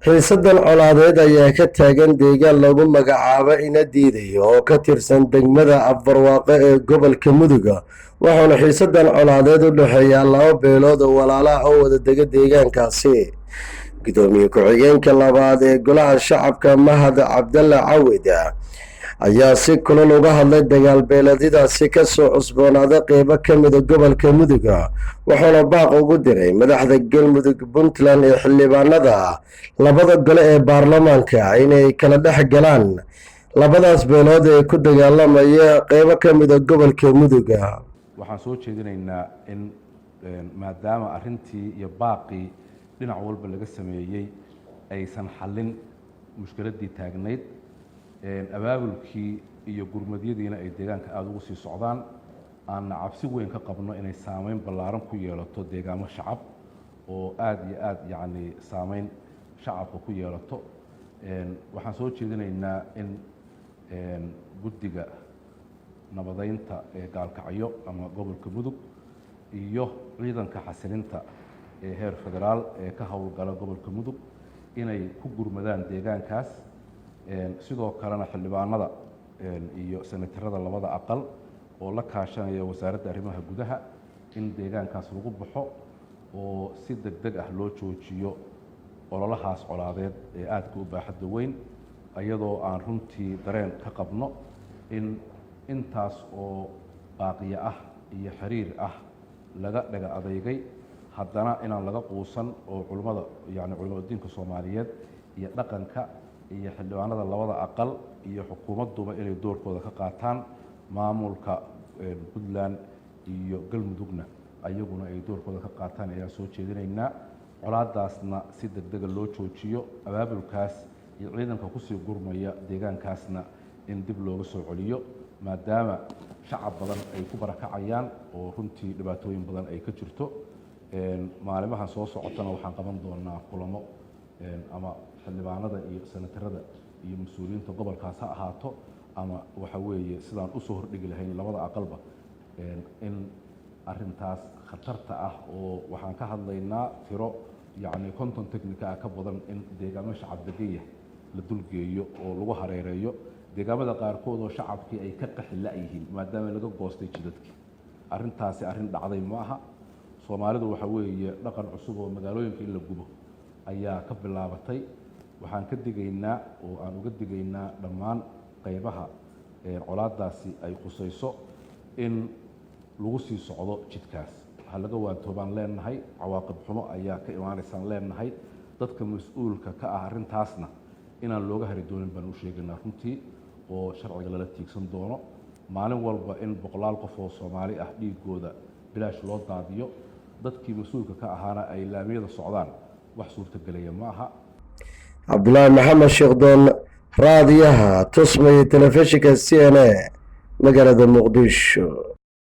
Xiisadan colaadeed ayaa ka taagan deegaan lagu magacaabo Ina Diiday oo ka tirsan degmada Afbarwaaqo ee gobolka Mudug, waxaana xiisadan colaadeed u dhexeeya laba beelood oo walaalaha oo wada dega deegaankaasi. Gudoomiye ku-xigeenka labaad ee Golaha Shacabka, Mahad Cabdalla Cawid, ayaa si kulul uga hadlay dagaal beeleedyadaasi kasoo cusboonaaday qeybo ka mida gobolka Mudug, wuxuuna baaq ugu diray madaxda Galmudug, Puntland ee xildhibaanada labada gole ee baarlamaanka inay kala dhex galaan labadaas beelood ee ku dagaalamaya qeybo ka mida gobolka Mudug. Waxaan soo jeedinaynaa in maadaama arrintii iyo baaqii dhinac walba laga sameeyey aysan xallin mushkiladdii taagnayd, abaabulkii iyo gurmadyadiina ay deegaanka aada ugu sii socdaan, aanna cabsi weyn ka qabno inay saameyn ballaaran ku yeelato deegaamo shacab oo aada iyo aada, yacni, saameyn shacabka ku yeelato, waxaan soo jeedinaynaa in guddiga nabadeynta ee Gaalkacyo ama gobolka Mudug iyo ciidanka xasilinta ee heer federaal ee ka howlgala gobolka Mudug inay ku gurmadaan deegaankaas. Sidoo kalena xildhibaanada iyo senatarada labada aqal oo la kaashanaya Wasaaradda Arrimaha Gudaha in deegaankaas lagu baxo oo si deg deg ah loo joojiyo ololahaas colaadeed ee aadka u baaxadda weyn, iyadoo aan runtii dareen ka qabno in intaas oo baaqiyo ah iyo xiriir ah laga dhaga adeygay, haddana inaan laga quusan oo culimmada, yacni culimada diinka Soomaaliyeed iyo dhaqanka iyo xildhibaanada labada aqal iyo xukuumadduba inay doorkooda ka qaataan, maamulka Puntland iyo Galmudugna ayaguna ay doorkooda ka qaataan ayaan soo jeedinaynaa. Colaadaasna si deg dega loo joojiyo, abaabulkaas iyo ciidanka kusii gurmaya deegaankaasna in dib looga soo celiyo, maadaama shacab badan ay ku barakacayaan oo runtii dhibaatooyin badan ay ka jirto. Maalimahan soo socotana waxaan qaban doonaa kulamo, ama xildhibaanada iyo senatarada iyo mas-uuliyiinta gobolkaas ha ahaato, ama waxa weeye sidaan usoo hordhigi lahayn labada aqalba in arintaas khatarta ah, oo waxaan ka hadlaynaa tiro, yacni, 50 technica ah ka badan in deegaamo shacab degan yahay la dulgeeyo oo lagu hareereeyo deegaamada qaarkood oo shacabkii ay ka qaxi la'yihiin maadaama laga goostay jidadkii. Arrintaasi arrin dhacday ma aha. Soomaalidu waxa weeye dhaqan cusub oo magaalooyinka in la gubo ayaa ka bilaabatay. Waxaan ka digaynaa oo aan uga digaynaa dhammaan qaybaha colaadaasi ay khusayso in lagu sii socdo jidkaas. Waxaa laga waantoobaan leenahay, cawaaqib xumo ayaa ka imaanaysaan leenahay. Dadka mas-uulka ka ah arrintaasna inaan looga hari doonin baan u sheegaynaa runtii, oo sharciga lala tiigsan doono. Maalin walba in boqolaal qof oo Soomaali ah dhiigooda bilaash loo daadiyo, dadkii mas-uulka ka ahaana ay laamiyada socdaan, wax suurtagelaya ma aha. Cabdulaahi Maxamed Sheekdoon, Raadiyaha Tusmay, telefishinka CNA, magaalada Muqdisho.